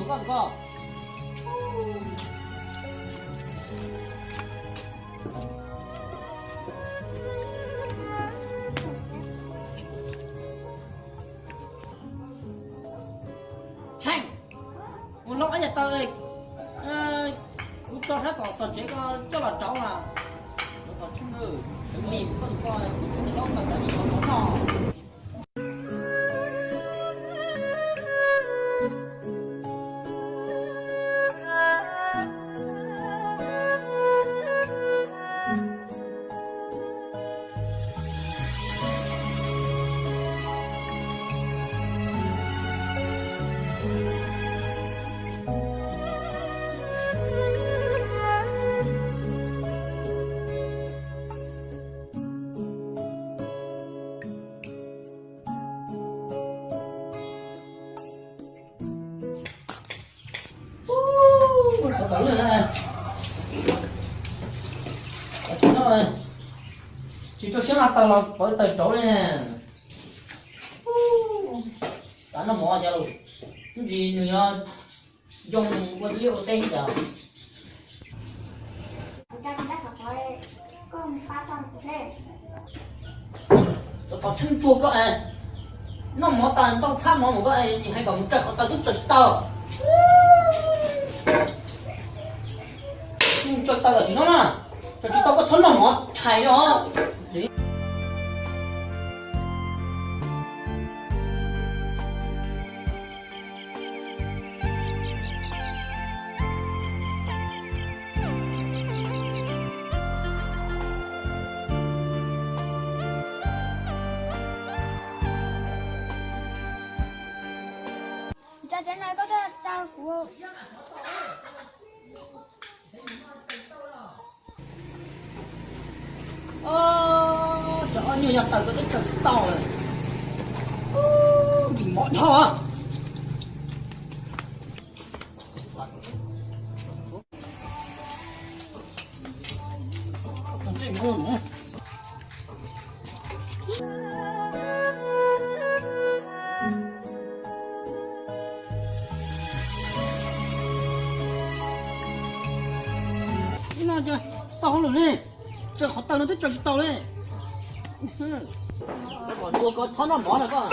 Koj, koj. Tsheej, ua loo ib yam taw, kuv tso sab tom tog tsev ko coj los rauv mas. Ua tau tsheej, sawv lig koj tus koj, kuv tsheej hlob koj cov ib qho qhov noj. Tsis rau siab mas taws los pov taws rauv li. Xav noj mov cas los, ib ntsis nws yog yoo ua liaj ua teb cas. Cov qhov tsheej tsuag koj, noj mov tas ntau txhab mov mus koj hais kom mus tsaws qhov taws twb tsaws tsis tau. Mus tsaws taws tam sim no na, tsaws tsis tau koj txhob noj mov tshais os. Tsa tsev no koj thiaj tsa kuv. Cov ob nyuag yog taws koj twb tsaws tsis tau lawm. Nkim mov dhau. Ib no tau hauj lwm ne, tsaws qhov taws no twb tsaws tsis tau li. Koj kom tua koj txhob noj mov na koj.